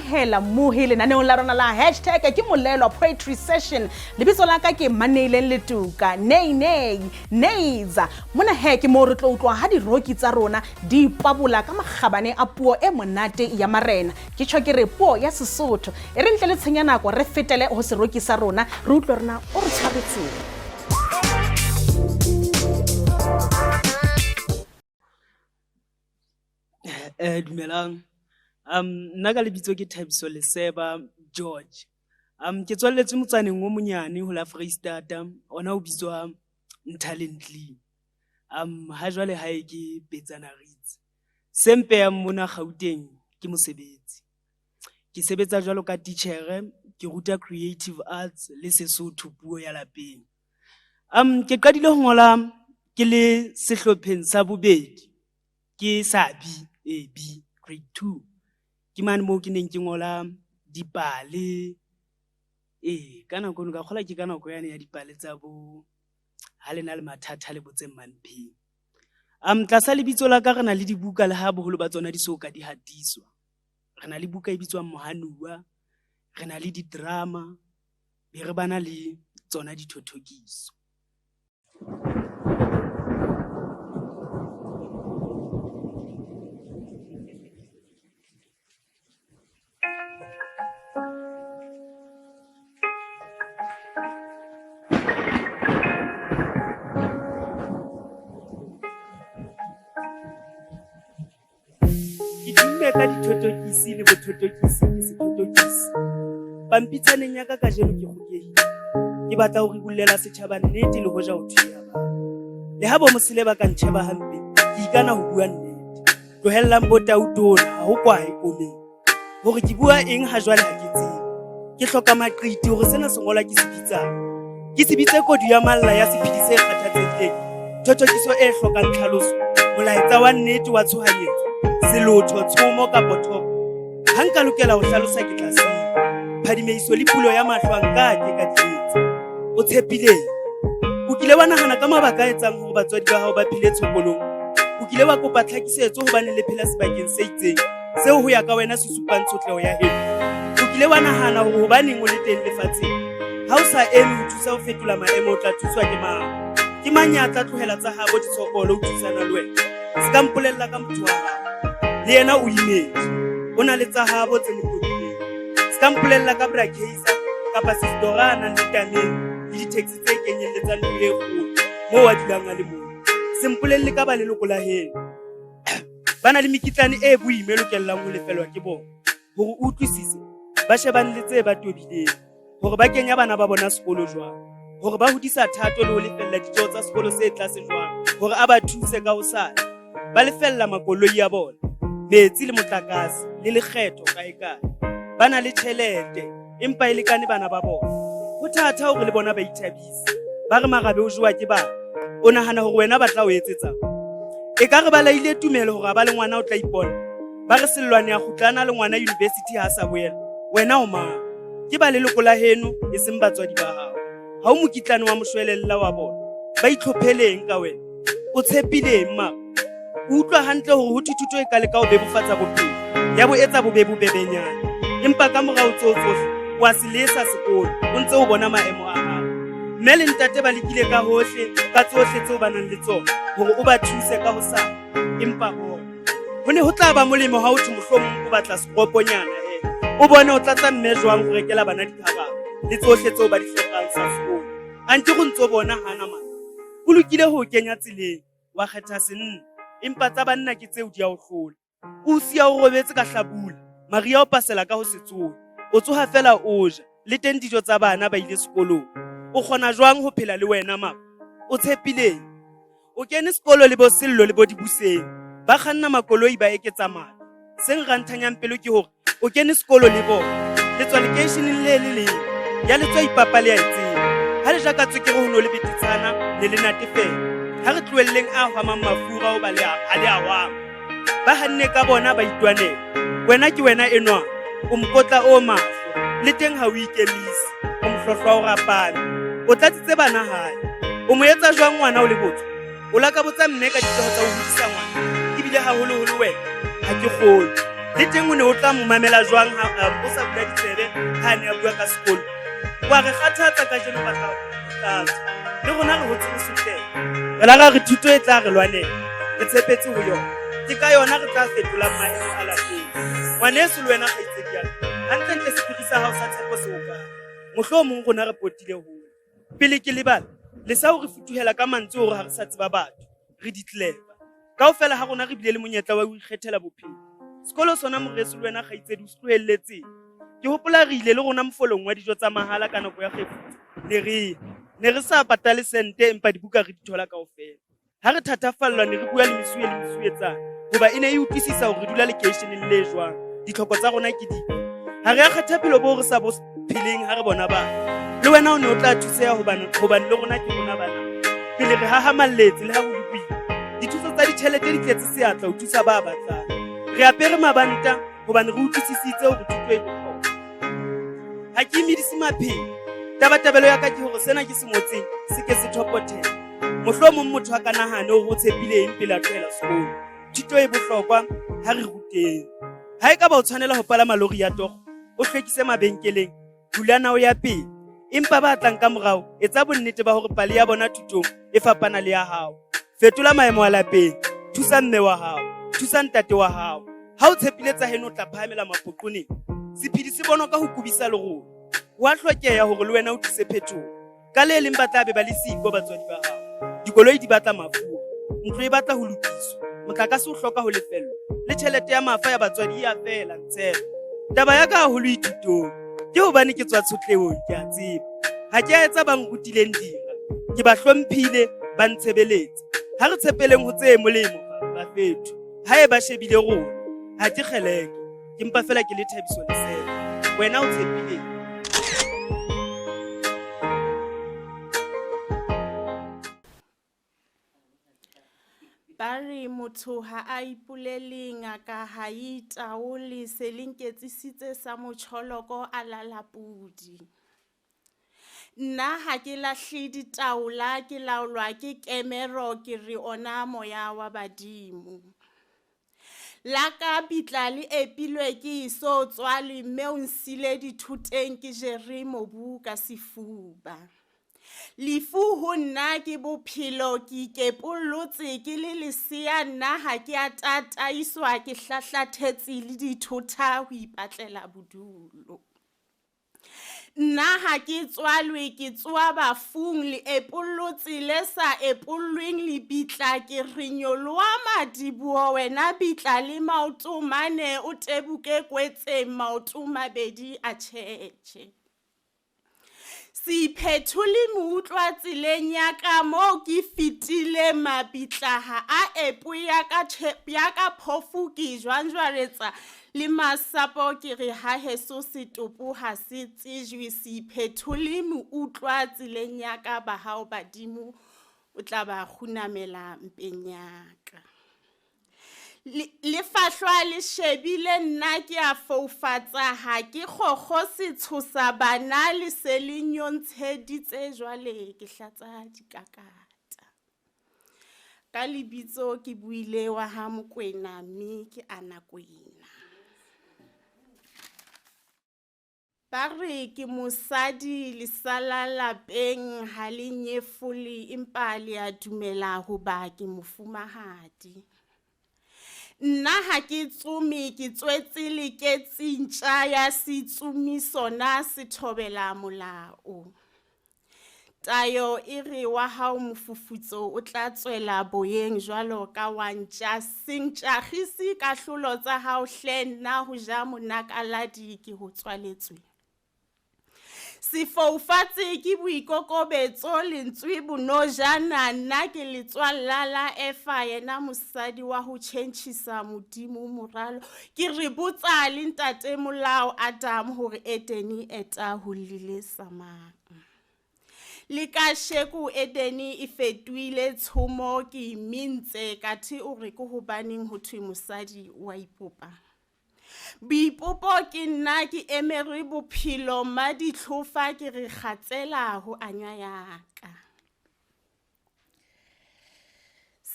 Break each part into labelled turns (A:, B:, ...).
A: amohela mohi lenaneong la rona la hashtag ke molelwa poetry session. Lebitso la ka ke Maneileng Letuka, nei nei neiza. Mona he ke moo re tlo utlwa ha diroki tsa rona di ipabola ka makgabane a puo e monate ya marena. Ke tjho ke re puo ya Sesotho. E re ntle le tshenya nako re fetele ho seroki sa rona re utlwe rona o re tshwaretseng.
B: Dumelang. Nna ka lebitso ke Thabiso Leseba George. Ke tswalletswe motsaneng o monyane ho la Foreisetata, ona o bitswa Nthalentli. Ha jwale hae ke Petsana Ritz. Se mpehang mona Gauteng ke mosebetsi. Ke sebetsa jwalo ka titjhere, ke ruta Creative Arts le Sesotho puo ya lapeng. Ke qadile ho ngola ke le sehlopheng sa bobedi ke sa B, A B grade 2. Ke mane moo ke neng ke ngola dipale. Ee, ka nako eno ka kgola ke ka nako yane ya dipale tsa bo ha le na le mathata le botseng Mampheng. Tlasa lebitso la ka re na le dibuka le ha boholo ba tsona di so ka di hatiswa. Re na le buka e bitswang Mohanuwa, re na le di-drama, be re bana le tsona dithothokiso. Ke tumme ka dithotokisi le bothotokisi ke sethotokisi. Pampitshaneng ya ka kajeno ke kgokehile. Ke batla ho ribullela setjhaba nnete le hoja ho thwe ya ba. Le ha bo mosele ba ka ntjheba hampe, ke ikana ho bua nnete. Tlohellang bo tau tona, ha ho kwae komeng. Hore ke bua eng ha jwale ha ke tsebe. Ke hloka maqiti hore sena sengolwa ke se bitsang. Ke se bitse kodu ya malla ya sephedi se kgathatsehileng, thothokiso e hlokang tlhaloso, molaetsa wa nnete wa tshohanyetso, selotho, tshomo kapo thoko. Ha nka lokela ho hlalosa ke tla senya. Phadimeiso le pulo ya mahlo a nka ke ka di etsa. O tshepileng? O kile wa nahana ka mabaka a etsang hore batswadi ba hao ba phele tshokolong? O kile wa kopa tlhakisetso hobane le phela sebakeng se itseng seo ho ya ka wena se supang tshotleho ya heno? O kile wa nahana hore hobaneng o le teng lefatsheng? Ha o sa eme ho thusa ho fetola maemo, o tla thuswa ke mang? Ke mang ya tla tlohela tsa habo ditshokolo ho thusana le wena? Se ka mpolella ka motho wa hao. Le yena o imetswe. O na le tsa habo tse mo tobileng. Se ka mpolella ka bra Kaiser kapa Sestora a nang le tameng le di-taxi tse kenyelletsang ntlo e kgolo moo a dulang a le mong. Se mpolelle ka ba leloko la heno. Ba na le mekitlane e boima e lokellang ho lefelwa ke bona. Hore o utlwisise, ba shebane le tse ba tobileng. Hore ba kenya bana ba bona sekolo jwang. Hore ba hodisa thato le ho lefella ditjeho tsa sekolo se tlase jwang. Hore a ba thuse ka hosane. Ba lefella makoloi a bona, metsi le motlakase le lekgetho kae kae. Ba na le tjhelete empa e lekane bana ba bona. Ho thata hore le bona ba ithabise. Ba re marabe o jewa ke bana. O nahana hore wena ba tla o etsetsang? E ka re ba laile tumelo hore a ba le ngwana o tla ipona. Ba re Sellwane a kgutla a na le ngwana university ha a sa boela. Wena o mang? Ke ba leloko la heno e seng batswadi ba hao. Ha o mokitlane wa moshwelella wa bona. Ba itlhopheleng ka wena. O tshepileng mara? O utlwa hantle hore ho thwe thuto e ka leka ho bebofatsa bophelo, ya bo etsa bo be bobebenyana. Empa ka morao tseo tsohle, o a se lesa sekolo, o ntse o bona maemo a hao. Mme le ntate ba lekile ka hohle, ka tsohle tseo ba nang le tsona, hore o ba thuse ka hosane. Empa bona, ho ne ho tla ba molemo ha o thwe mohlomong o batla seroponyana he. O bone o tlatsa mme jwang ho rekela bana dikhabara le tsohle tseo ba di hlokang sa sekolo. Ante go ntso bona hana mane. Ho lokile ho o kenya tseleng, wa kgetha senna, empa tsa banna ke tseo di a o hlola. O o siya o robetse ka hlabula, Maria o pasela ka ho se tsohe. O tsoha feela o ja, le teng dijo tsa bana ba ile sekolong. O kgona jwang ho phela le wena mama? O tshepileng? O kene sekolo le bo Sello le bo Dibuseng, ba kganna makoloi ba eketsa matlo. Se nranthanyang pelo ke hore o kene sekolo le bona, le tswa lekeisheneng le le leng, ya le tswa ipapa le a e tseba. Ha le ja ka tswekere ho no le betetshana, ne le natefela. Ha re tlohelleng a hwamang mafura hoba le a, ha le a hwama. Ba hanne ka bona ba itwanela. Wena ke wena enwa, o mokotla o mahlo, le teng ha o ikemise, o mohlohlwa o rapame. O tlatsitse bana hae. O mo etsa jwang ngwana o le botswa? O la ka botsa mme ka ditjeho tsa ho hodisa ngwana, ebile haholoholo wena, ha ke kgolwe. Le teng o ne o tla mo mamela jwang ha o sa bula ditsebe ha a ne a bua ka sekolo? Wa re kgathatsa kajeno batla ho tlatsa. Le rona re hotse re sotleha. Re la ra re thuto e tla re lwanela. Re tshepetse ho yona. Ke ka yona re tla fetolang maemo a lapeng. Ngwaneso le wena kgaitsedi ya ka, hantlentle sephiri sa hao sa tshepo se hokae? Mohlomong rona re potile hole. Pele ke lebala, lesa ho re futuhela ka mantswe hore ha re sa tseba batho, re ditleba. Kaofela ha rona re bile le monyetla wa ho ikgethela bophelo. Sekolo sona moreso le wena kgaitsedi o se tlohelletseng. Ke hopola re ile le rona mofolong wa dijo tsa mahala ka nako ya kgefutso. Ne re ya. Ne re sa patale sente empa dibuka re di thola kaofela. Ha re thatafallwa ne re bua le mesuwe le mesuwetsana hoba e ne e utlwisisa hore re dula lekeisheneng le jwang, ditlhoko tsa rona ke dife. Ha re a kgetha phelo boo re sa bo pheleng ha re bona bana. Le wena o ne o tla thuseha hobane hobane le rona ke rona bana. Pele re hahamalletse le ha ho le boima. Dithuso tsa ditjhelete di tletse seatla ho thusa ba batlang. Re apere mabanta hobane re utlwisisitse hore thuto e bohlokwa. Ha ke imedise maphelo. Tabatabelo ya ka ke hore sena ke se ngotseng se ke se thopothela. Mohlomong motho a ka nahane hore o tshepile eng pele a tlohela sekolo. Thuto e bohlokwa ha re ruteng. Ha e ka ba o tshwanela ho palama lori ya toro, o hlwekise mabenkeleng, hulana o ya pele. Empa ba tlang ka morao, etsa bonnete ba hore pale ya bona thutong e fapana le ya hao. Fetola maemo a lapeng, thusa mme wa hao, thusa ntate wa hao. Ha o tshepile tsa heno o tla phahamela mapoqoneng. Sephedi se bonwa ka ho kubisa lerolo. Ho a hlokeha hore le wena o tlise phetoho. Ka le leng ba tla be ba le siko batswadi ba hao. Dikoloi di batla mafura, ntlo e batla ho lokiswa, motlakase o hloka ho lefellwa, le tjhelete ya mafa ya batswadi e a fela, ntshepe. Taba ya ka haholo e thutong. Ke hobane ke tswa tshotlehong, ke a tseba. Ha ke a etsa ba nrutileng dira. Ke ba hlomphile, ba ntshebeletsa. Ha re tshepeleng ho tse molemo, bafethu. Ha e ba shebile rona, ha ke kgeleke. Ke mpa fela ke le Thabiso Lesela. Wena o tshepileng?
C: Ba re motho ha a ipolele ngaka ha e itaole se le nketsisitse sa motjholoko a lala pudi. Nna ha ke lahle ditaola ke laolwa ke kemero ke re ona moya wa badimo. La ka bitla le epilwe ke eso tswalwe mme o nsile dithoteng ke jere mobu ka sefuba. Lefu ho nna ke bophelo ke ikepollotse ke le lesea nna ha ke a tataiswa ke hlahlathetse le dithota ho ipatlela bodulo. Nna ha ke tswalwe ke tsoa bafung le epollotse le sa epollweng lebitla ke re nyoloha madiboho wena bitla le maoto mane o tebuke kwetseng maoto mabedi a tjhetjhe. Seiphethole meutlwa tseleng ya ka moo ke fetile mabitla ha a epo ya ka ya ka phofu ke jwanjwaretsa le masapo ke re ha heso setopo ha se tsejwe Seiphethole meutlwa tseleng ya ka ba hao badimo o tla ba kgunamela mpeng ya ka. Le fahlwa le shebile nna ke a foufatsa ha ke kgokgo setshosa bana le se le nyontsheditse jwale ke hlatsa dikakata. Ka lebitso ke buile wa ha Mokwena mme ke ana Kwena. Ba re ke mosadi lesala lapeng ha le nyefole empa le a dumela hoba ke mofumahadi. Nna ha ke tsome ke tswetse leketsi ntja ya setsumi sona se thobela molao. Tayo e re wa hao mofufutso o tla tswela boyeng jwalo ka wa ntja seng tjagisi kahlolo tsa hao hle nna ho ja monakaladi ke ho tswaletswe. Sefoufatse ke boikokobetso lentswe bonojana nna ke letswalla la Efa yena mosadi wa ho tjhentjhisa Modimo moralo ke re botsa le ntate molao Adam hore Edeni eta ho llile samang. Le kasheko Edene e fetohile tshomo ke imintse kathe o re ke hobaneng ho thwe mosadi o a ipopa. Boipopo ke nna ke emere bophelo mmadihlofa ke re kgatsela ho anywa yaka.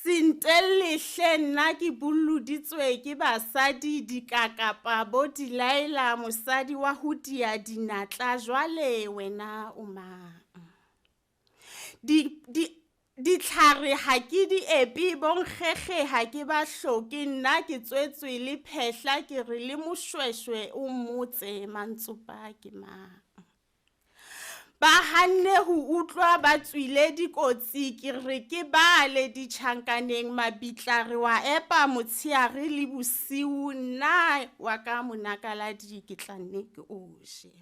C: Sentelle hle nna ke bolloditswe ke basadi dikakapa bo Delilah mosadi wa ho dia dinatla jwale wena o mang? Di, di, ditlhare ha ke di epe bonkgekge ha ke ba hloke nna ke tswetswe le phehla ke re le moshweshwe o mmotse mantsopa ke mang. Ba hanne ho utlwa ba tswile dikotsi ke re ke bale ditjhankaneng mabitla re wa epa motsheare le bosiu nna wa ka monakaladi ke tla nne ke o je.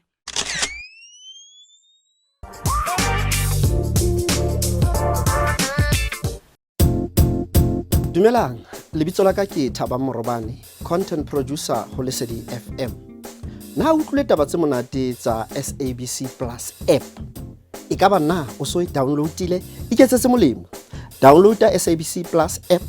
D: Dumelang, lebitso la ka ke Thabang Morobane, content producer ho Lesedi FM. Na o utlwile taba tse monate tsa SABC Plus app? E ka ba na o so e downloadile? Iketsetse molemo. Downloada SABC Plus app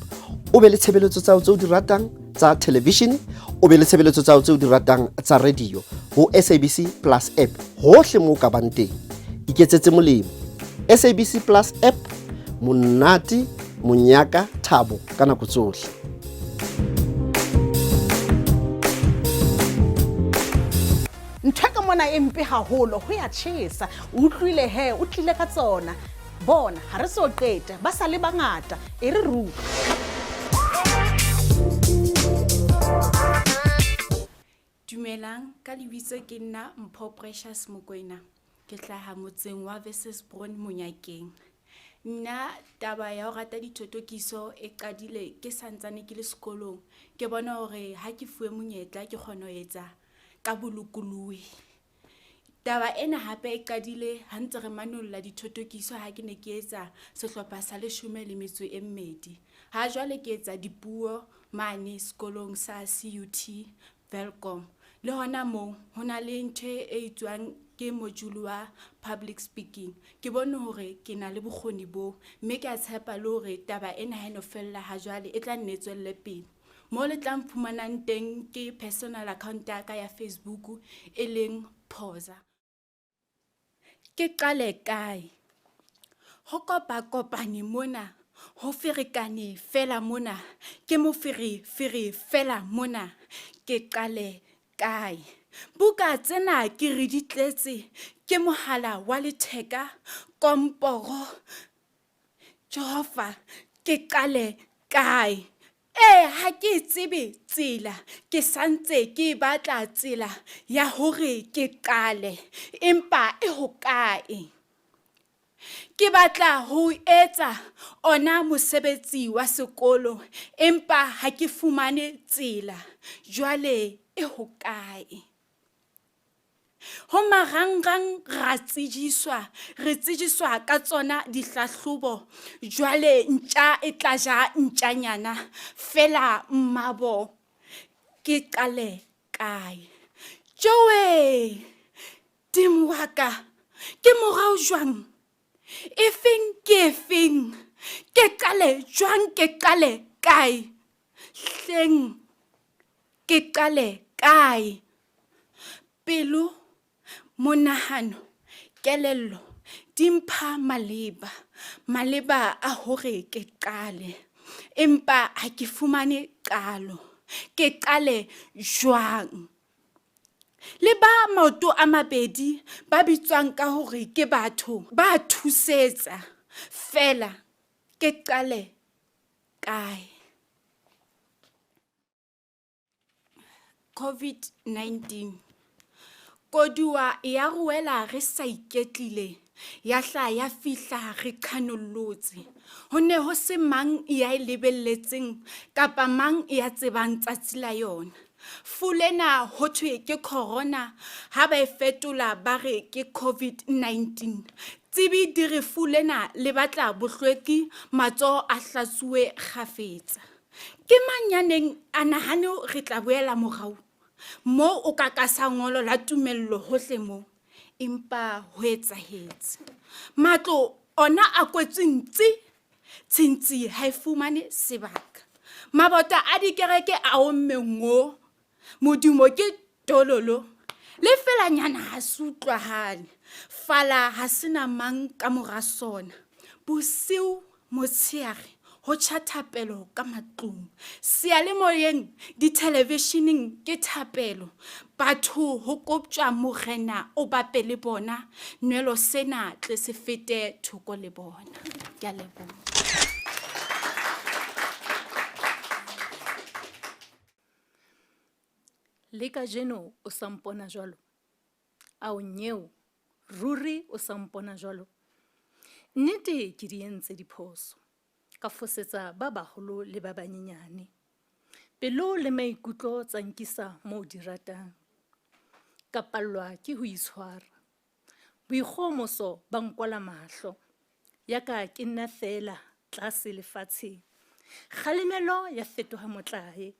D: o be le tshebeletso tsa hao tse o di ratang tsa television, o be le tshebeletso tsa hao tse o di ratang tsa radio ho SABC Plus app hohle moo o ka bang teng. Iketsetse molemo. SABC Plus app monate monyaka thabo ka nako tsohle.
A: Ntho e ka mona e mpe haholo ho ya tjhesa. O utlwile he o tlile ka tsona. Bona ha re so qete ba sa le bangata e re re utlwe.
E: Dumelang, ka lebitso ke nna Mpho Precious Mokoena. Ke hlaha motseng wa Wesselsbron Monyakeng. Nna taba ya ho rata dithotokiso e qadile ke santsane ke le sekolong. Ke bona hore ha ke fuwe monyetla ke kgona ho etsa ka bolokolohi. Taba ena hape e qadile ha ntse re manolla dithotokiso ha ke ne ke etsa sehlopha sa leshome le metso e mmedi. Ha jwale ke etsa dipuo mane sekolong sa CUT Welkom. Le hona moo ho na le ntho e itswang ke module wa public speaking. Ke bone hore ke na le bokgoni boo mme ke a tshepa le hore taba ena ha e no fella ha jwale e tla nne e tswelle pele. Mo le tlang fumanang teng ke personal account ya ka ya Facebook e leng Phoza. Ke qale kae? Ho kopakopane mona, ho ferekane fela mona, ke moferefere fela mona. Ke qale kae? Buka tsena ke re di tletse, ke mohala wa letheka, komporo. Jehova, ke qale kae? Ee, ha ke e tsebe tsela, ke sa ntse ke e batla tsela ya hore ke qale, empa e hokae? Ke batla ho o etsa ona mosebetsi wa sekolo, empa ha ke fumane tsela, jwale e hokae? Ho marangrang ra tsejiswa, re tsejiswa ka tsona dihlahlobo. Jwale ntja e tla ja ntjanyana feela mmabo ke qale kae? Joe! Dimo wa ka, ke morao jwang? Efeng ke efeng? Ke qale jwang ke qale kae? Hleng Ke qale kae? Pelo, monahano, kelello di mpha maleba, maleba a hore ke qale. Empa ha ke fumane qalo. Ke qale jwang? Le ba maoto a mabedi ba bitswang ka hore ke batho ba thusetsa. Feela ke qale kae? COVID-19. Koduwa ya re wela re sa iketlile, ya hla ya fihla re qhanollotse. Ho ne ho se mang ya e lebelletseng kapa mang ya tsebang tsatsi la yona. Fu lena ho thwe ke corona, ha ba e fetola ba re ke COVID-19. Tsebi di re fu lena le batla bohlweki, matsoho a hlatsuwe kgafetsa. Ke mang ya neng a nahane re tla boela morao moo o ka kasa ngolo la tumello hohle moo? Empa ho etsahetse. Matlo ona a kwetswe ntsi, tshintshi ha e fumane sebaka. Mabota a dikereke a omme ngo, modumo ke Dololo, le felanyana ha se utlwahale. Fala ha se na mang ka mora sona. Bosiu, motsheare, Ho tjha thapelo ka matlung. Seyalemoyeng, dithelevisheneng ke thapelo. Batho ho koptjwa Morena o bape le bona, nwelo sena tle se fete thoko le bona. Ke a leboha.
F: Le kajeno o sa mpona jwalo? Ao nyeo, ruri o sa mpona jwalo? Nnete ke di entse diphoso, ka fosetsa ba baholo le ba banyenyane. Pelo le maikutlo tsa nkisa moo di ratang. Ka pallwa ke ho itshwara. Boikgohomoso ba nkwala mahlo. Yaka ke nna feela tlase lefatsheng. Kgalemelo ya fetoha motlae.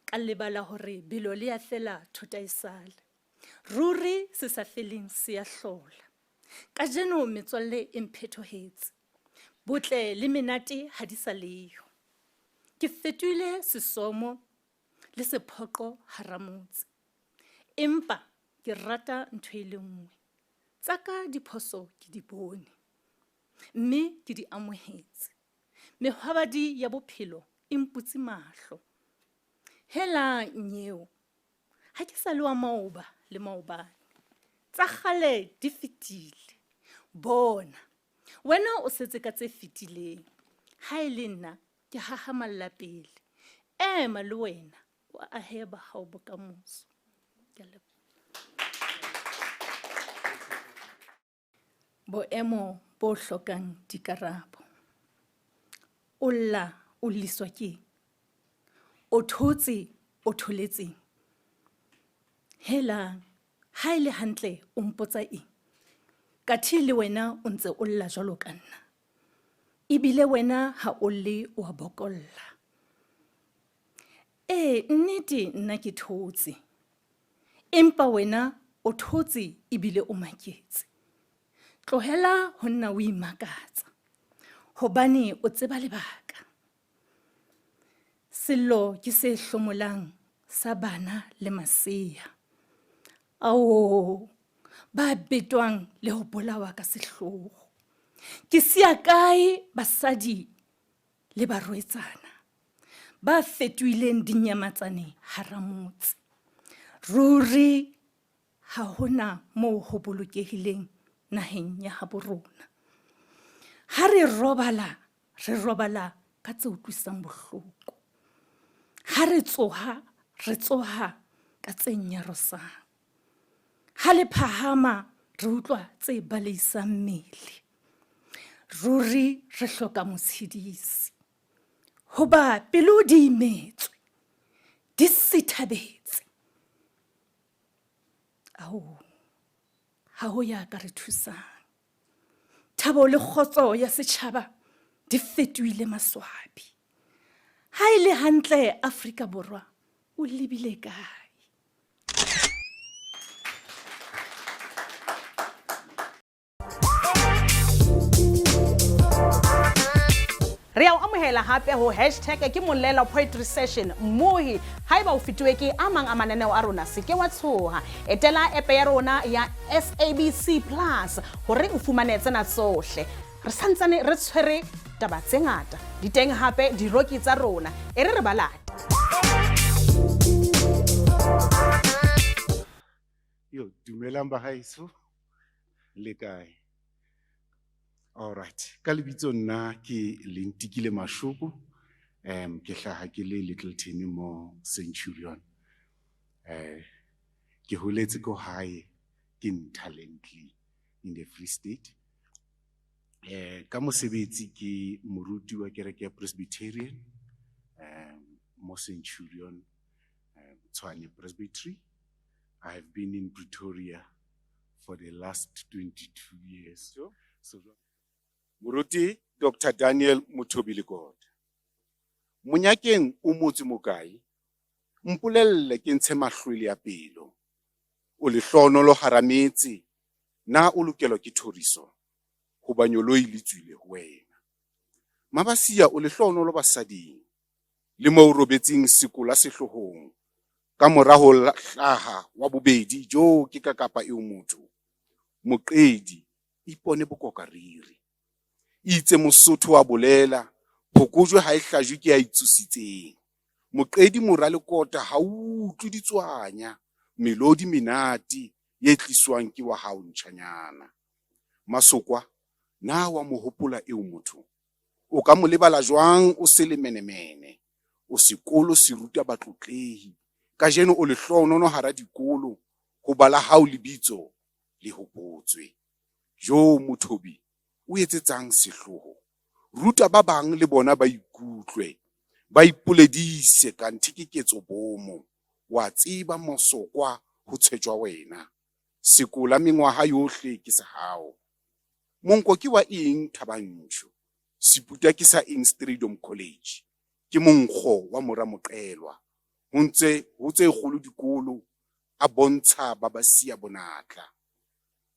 F: Ka lebala hore belo le ya fela thota e sale. Ruri se sa feleng se ya hlola. Kajeno metswalle e mphethohetse. Botle le menate ha di sa leyo. Ke fetohile sesomo le sephoqo hara motse. Empa ke rata ntho e le nngwe. Tsa ka diphoso ke di bone, mme ke di amohetse. Mehwabadi ya bophelo e mputse mahlo. Hela nyeo, ha ke sa le wa maoba le maobane. Tsa kgale di fetile. Bona, wena o setse ka tse fetileng. Ha e le nna, ke hahamalla pele. Ema le wena, o ahe ba hao bokamoso. Ke a leboha. Boemo bo hlokang dikarabo. O lla o lliswa keng? O thotse o tholetseng? Helang, ha e le hantle o mpotsa eng? Kathe le wena o ntse o lla jwalo ka nna. Ebile wena ha o lle o a bokolla. Ee, nnete nna ke thotse. Empa wena o thotse ebile o maketse. Tlohela ho nna o imakatsa, hobane o tseba lebaka. Sello ke se hlomolang sa bana le masea. Ao, ba betwang le ho bolawa ka sehloho. Ke siya kae basadi le barwetsana ba fetohileng dinyamatsane hara motse? Ruri ha hona moo ho bolokehileng naheng ya habo rona. Ha re robala, re robala ka tse utlwisang bohloko. Ha re tsoha, re tsoha ka tse nyarosang. Ha le phahama, re utlwa tse baleisang mmele. Ruri re hloka motshedisi. Hoba pelo di imetswe, di sithabetse. Ao, ha ho ya ka re thusang. Thabo le kgotso ya setjhaba di fetohile maswabi. Ha e le hantle Afrika Borwa o lebile kae?
A: Re ya o amohela hape ho hashtag ke Molela Poetry Session. Mmohi, haeba o fetiwe ke a mang a mananeo a rona, se ke wa tshoha. Etela app ya rona ya SABC Plus hore o fumane tsena tsohle. Re santsane re tshwere taba tse ngata. Di teng hape diroki tsa rona. E re re ba late.
G: Yo, dumelang bagaetsho le kae? All right. Ka lebitso nna ke Lentikile Mashoko. Um ke hlaha ke le Littleton mo Centurion. Eh ke holetse ko hae ke Ntalentli in the Free State. Eh ka mosebetsi ke moruti wa kereke ya Presbyterian um mo Centurion um Tshwane Presbytery. I have been in Pretoria for the last 22 years. So, Moruti Dr. Daniel Mothobi Lekota. Monyakeng o motse mokae? Mpolelle ke ntshe mahlwele a pelo. O lehlohonolo hara metse, na o lokelwa ke thoriso? Hoba nyoloi le tswile ho wena. Mabasia o lehlohonolo basading, le moo o robetseng sekola sehlohong, Ka mora ho hlaha wa bobedi, joo ke kakapa eo motho. Moqedi, ipone bokoka riri. Itse Mosotho wa bolela, Phokojwe ha e hlajwe ke ya itsositseng. Moqedi mora Lekota ha o utlwe ditswanya, melodi menate ye tliswang ke wa hao ntjhanyana. Masokwa, na wa mo hopola eo motho? O ka mo lebala jwang o se lemenemene? O sekolo se ruta batlotlehi. Kajeno o lehlohonono hara dikolo, hoba la hao lebitso le hopotswe. Jo Mothobi, o etsetsang sehloho? Ruta ba bang le bona ba ikutlwe, ba ipoledise kanthe ke ketso bomo. Wa tseba Masokwa ho tshetjwa wena. Sekola mengwaha yohle ke sa hao. Monko ke wa eng Thabanchu? Seputa ke sa eng Strijdom College? Ke monkgo wa mora Moqelwa. Ho ntse ho tse kgolo dikolo, a bontsha ba ba siya bonatla.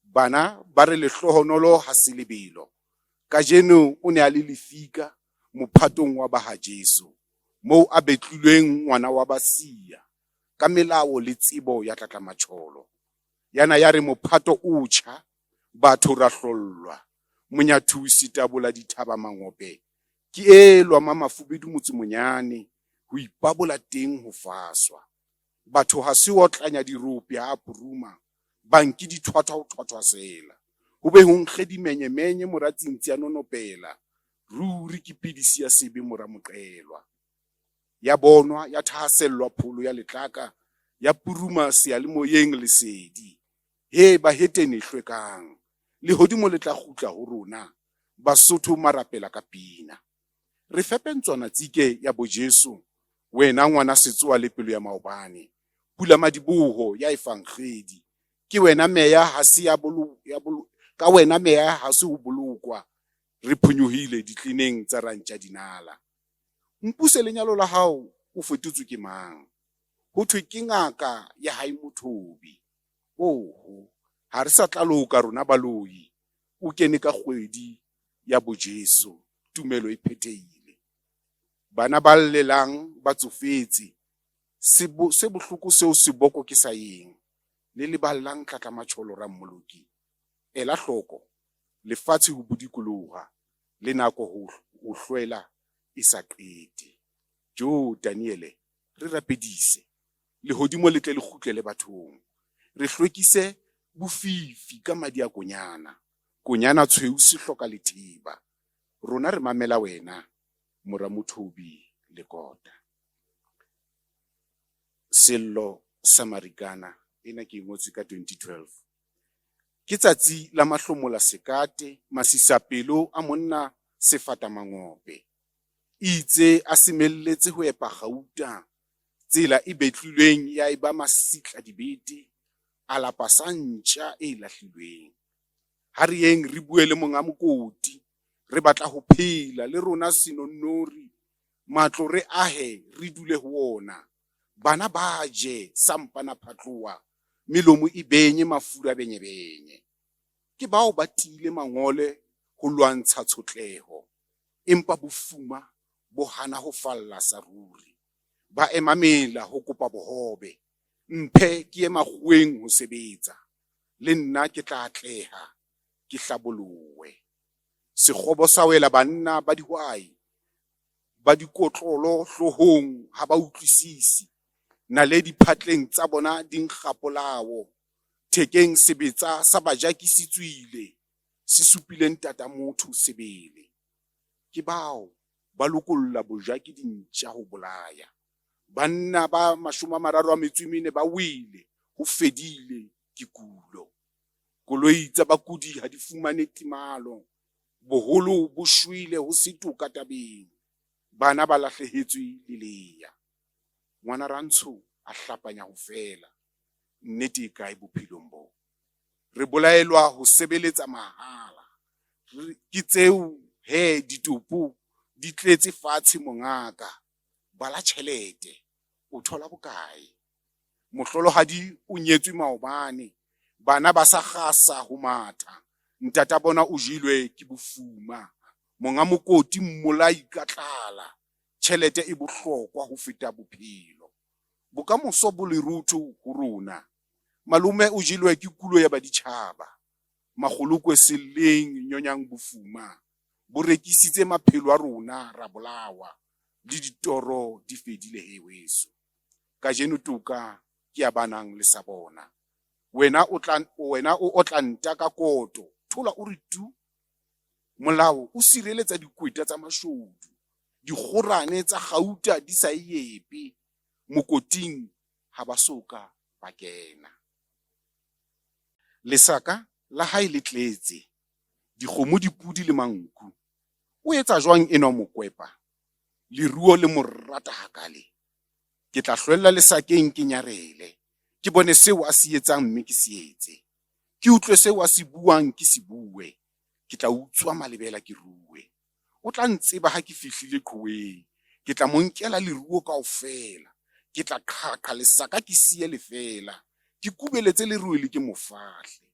G: Bana ba re lehlohonolo ha se lebelo. Kajeno o ne a le lefika mophatong wa ba ha Jesu, moo a betlilweng ngwana wa ba siya ka melao le tsebo ya tlatlamatjholo. Ya na ya re mophato o tjha, batho ra hlollwa. Monyathusi tabola dithaba mangope, ke elwa mamafubedu motse monyane, ho ipabola teng ho faswa. Batho ha se otlanya dirope ha a puruma, banki di thwathwa ho thwathwasela. Ho be ho nkge dimenyemenye mora tsintsi a nonopela, ruri ke pidisi ya sebe mora Moqelwa. Ya bonwa, ya thahasellwa pholo ya letlaka, ya puruma seyalemoyeng lesedi. He bahetene hlwekang, lehodimo le tla kgutla ho rona, Basotho marapela ka pina. Re fepe ntswana tsike ya bo Jesu, wena ngwana setsoa le pelo ya maobane. Pula madiboho ya efangedi, ke wena meya ha se ya bolo, ya bolo, ka wena meya ha se ho bolokwa, re phonyohile ditleneng tsa rantja dinala. Mpuse lenyalo la hao o fetotswe ke mang? Ho thwe ke ngaka ya hae Mothobi. Oho, ha re sa tla loka rona baloi, o kene ka kgwedi ya boJesu, tumelo e phethehile. Bana ba llelang ba tsofetse, se, se bohloko seo seboko ke sa eng? Le leballang tlatlamatjholo Rammoloki? Ela hloko, lefatshe ho bodikoloha, le nako ho, ho hlwela e sa qete. Jo, Daniele, re rapedise. Lehodimo le tle le kgutlele bathong. Re hlwekise bofifi ka madi a konyana. Konyana tshweu se hloka letheba. Rona re mamela wena, mora Mothobi Lekota. Sello sa Marikana, ena ke e ngotse ka 2012. Ke tsatsi la mahlomola sekate, masisapelo a monna sefata mangope. Eitse a semelletse ho epa gauta, tsela e betlilweng ya eba masitla dibete, a lapa sa ntja e lahlilweng. Ha re yeng re bue le monga mokoti, re batla ho phela le rona senonnori, matlo re ahe re dule ho ona, bana ba je sa mpana phatloha, melomo e benye mafura benyebenye. Ke bao ba tiile mangole ho lwantsha tshotleho, empa bofuma bo hana ho falla sa ruri. Ba ema mela ho kopa bohobe, mphe ke ye makgoweng ho sebetsa, le nna ke tla atleha, ke hlabolohe. Sekgobo sa wela banna ba dihwai, ba dikotlolo hloohong ha ba utlwisise, naledi phatleng tsa bona di nkga polao, thekeng sebetsa sa bajaki se tswile, se supile ntata motho sebele. Ke bao ba lokolla bojaki dintja ho bolaya. Banna ba 34 ba wele, ho fedile, ke kulo. Koloi tsa bakudi ha di fumane timalo, boholo bo shwele ho se toka tabeng, bana ba lahlehetswe lelea. Ngwana Rantsho a hlapanya ho fela, nnete e kae bophelong bo? Re bolaelwa ho sebeletsa mahala. Ke tseo he ditopo di tletse fatshe mongaka. Bala tjhelete, o thola bokae? Mohlolohadi o nyetswe maobane, bana ba sa kgasa ho matha, ntata bona o jelwe ke bofuma, monga mokoti mmolai ka tlala, tjhelete e bohlokwa ho feta bophelo. Bokamoso bo lerotho ho rona. Malome o jelwe ke kulo ya baditjhaba. Makgolokwe selleng nyonyang bofuma. Bo rekisitse maphelo a rona ra bolawa, le ditoro di fedile he weso. Kajeno toka ke ya ba nang le sa bona. Wena o tla, wena o otla nta ka koto, thola o re tu. Molao o sireletsa dikweta tsa mashodu, dikgorane tsa gauta di sa e epe, mokoting ha ba so ka ba kena. Lesaka la hae le tletse, dikgomo, dipodi le manku. O etsa jwang enwa mokwepa? Leruo le mo rata hakale. Ke tla hlwella lesakeng ke nyarele, ke bone seo a se etsang mme ke se etse. Ke utlwe seo a se buang ke se bue. Ke tla utswa malebela ke rue. O tla ntseba ha ke fihlile qhoweng. Ke tla mo nkela leruo kaofela. Ke tla qhaqha lesaka ke siye lefeela. Ke kubeletse lerwele ke mo fahle.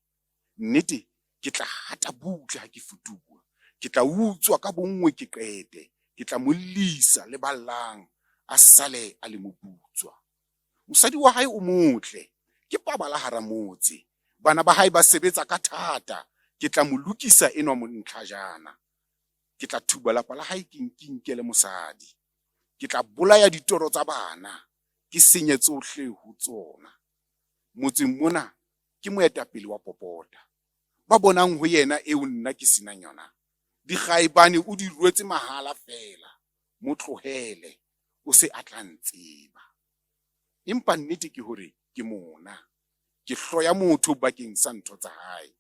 G: Nnete ke tla hata butle ha ke futuha. Ke tla utswa ka bonngwe ke qete. Ke tla mo llisa le ba llang a sale a le moputswa. Mosadi wa hae o motle, ke pabala hara motse. Bana ba hae ba sebetsa ka thata. Ke tla mo lokisa enwa montlhajana. Ke tla thuba lapa la hae ke inkele mosadi. Ke tla bolaya ditoro tsa bana, ke senye tsohle ho tsona. Motseng mona ke moetapele wa popota. Ba bonang ho yena eo nna ke senang yona? Dikgaebane o di rwetse mahala feela. Mo tlohele, o se a tla ntseba. Empa nnete ke hore ke mona. Ke hloya motho bakeng sa ntho tsa hae.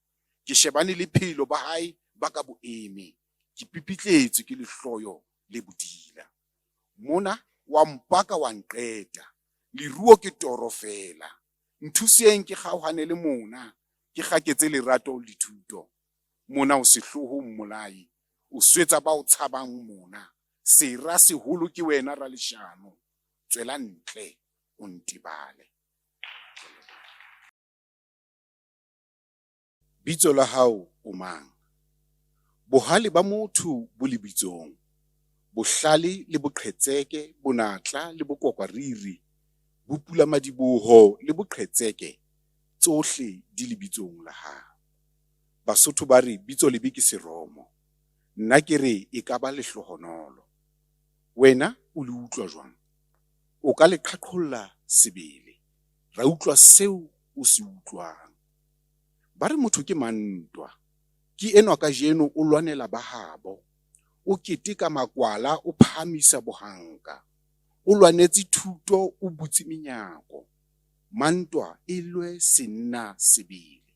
G: Ke shebane le phelo ba hae ba ka bo eme. Ke pipitletswe ke lehloyo le bodila. Mona wa mpaka wa nqeta. Leruo ke toro feela. Nthuseng ke kgaohane le mona, ke kgaketse lerato le thuto. Mona o sehloho mmolai, o swetsa ba o tshabang mona. Sera seholo ke wena raleshano, tswela ntle o ntebale. Bitso la hao o mang? Bohale ba motho bo lebitsong. Bohlale le boqhetseke, bonatla le bokokwariri, bopulamadiboho le boqhetseke, tsohle di lebitsong la hao. Basotho ba re bitso lebe ke seromo. Nna ke re e ka ba lehlohonolo. Wena o le utlwa jwang? O ka le qhaqholla sebele, ra utlwa seo o se utlwang. Ba re motho ke mantwa. Ke enwa kajeno o lwanela ba habo. O keteka makwala o phahamisa bohanka. O lwanetse thuto o butse menyako. Mantwa e lwe senna sebele.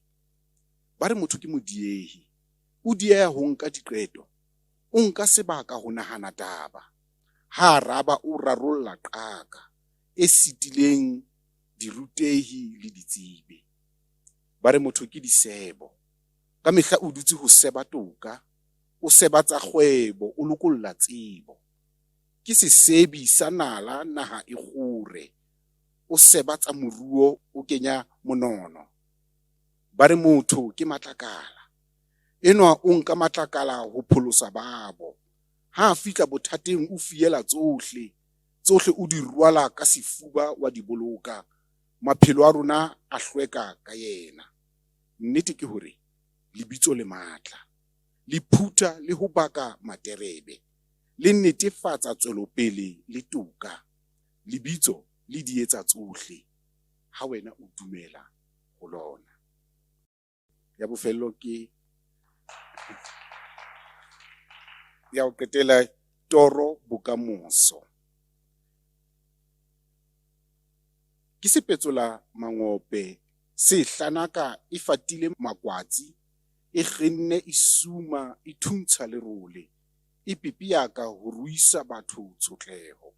G: Ba re motho ke modiehi. O dieha ho nka diqeto. O nka sebaka ho nahana taba. Ha araba o rarolla qaka e sitileng dirutehi le ditsebi. Ba re motho ke disebo. Ka mehla o dutse ho seba toka, o seba tsa kgwebo, o lokolla tsebo. Ke sesebi sa nala naha e kgore, o seba tsa moruo, o kenya monono. Ba re motho ke matlakala. Enwa o nka matlakala ho pholosa babo. Ha a fihla bothateng o fiela tsohle, tsohle o di rwala ka sefuba wa di boloka. Maphelo a rona a hlweka ka yena. Nnete ke hore lebitso le matla. Le phutha le ho baka materebe. Le netefatsa tswelopele le toka. Lebitso le di etsa tsohle ha wena o dumela ho lona. Ya bofelo ke ya ho qetela toro bokamoso. Ke sepetsola mangope se hlanaka e fatile makwatsi e kgenne e suma e thuntsha lerole e pepeyaka ho ruisa batho tshotleho.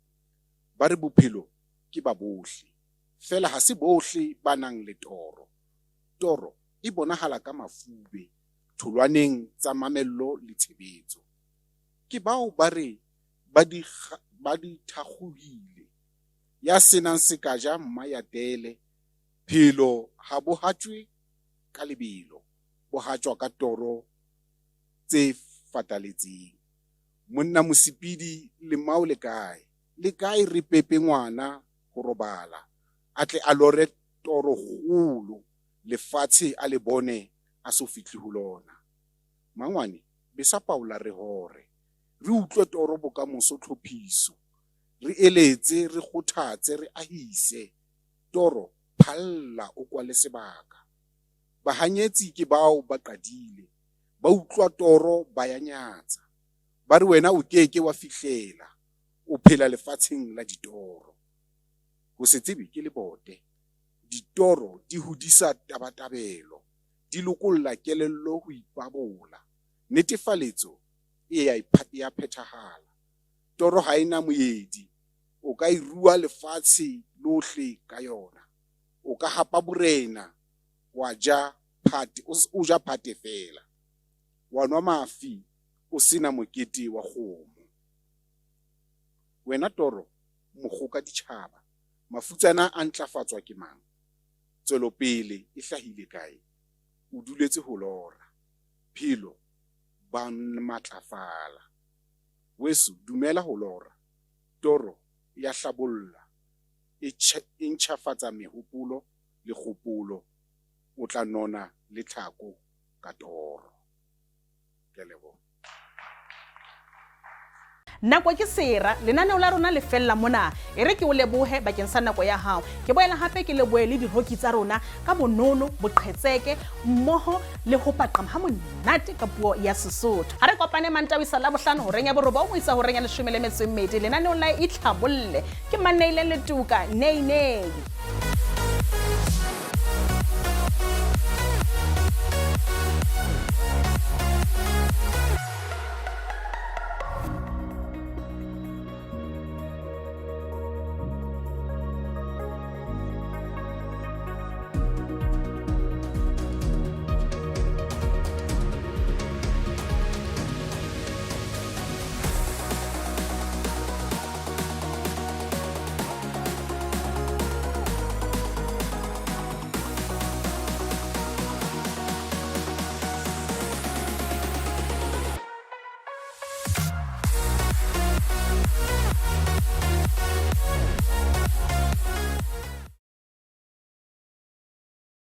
G: Ba re bophelo ke ba bohle, feela ha se bohle ba nang le toro. Toro e bonahala ka mafube tholwaneng tsa mamello le tshebetso. Ke bao ba re ba di ba di thakgohile. Ya senang sekaja mma ya tele. Phelo ha bo hatjwe ka lebelo, bo hatjwa ka toro tse fataletseng. Monna Mosipidi lemao le kae? Le kae re pepe ngwana ho robala, a tle a lore toro kgolo, lefatshe a le bone a so fihle ho lona. Mangwane. Besa paola re hore. Re utlwe toro bokamoso tlhophiso. Re eletse, re kgothatse, re ahise. Toro, phalla o kwale sebaka. Bahanyetsi ke bao ba qadile. Ba utlwa toro ba ya nyatsa. Ba re wena o keke wa fihlela. O phela lefatsheng la ditoro. Ho se tsebe ke lebote. Ditoro di hodisa tabatabelo. Di lokolla kelello ho ipabola. Netefaletso e ya phethahala. Toro ha e na moedi. O ka e rua lefatshe lohle ka yona. O ka hapa borena wa ja phate, o ja phate feela. Wa nwa mafi o se na mokete wa kgomo. Wena toro, mokgoka ditjhaba, mafutsana a ntlafatswa ke mang? Tswelopele e hlahile kae? O duletse ho lora. Phelo ba matlafala. Weso, dumela ho lora. Toro ya hlabolla, e e ntjhafatsa mehopolo le kgopolo. O tla nona le tlhako ka toro. Ke a leboha.
A: Nako ke sera, lenaneo la rona le fella mona. E re ke o lebohe bakeng sa nako ya hao. Ke boela hape ke lebohe le diroki tsa rona ka bonono, boqhetseke, mmoho le ho paqama ha monate ka puo ya Sesotho. Ha re kopane Mantawisa Labohlano horeng ya borobong ho isa horeng ya leshome le metso e mmedi lenaneong la Itlhabolle. Ke Manneileng Letuka, nei nei.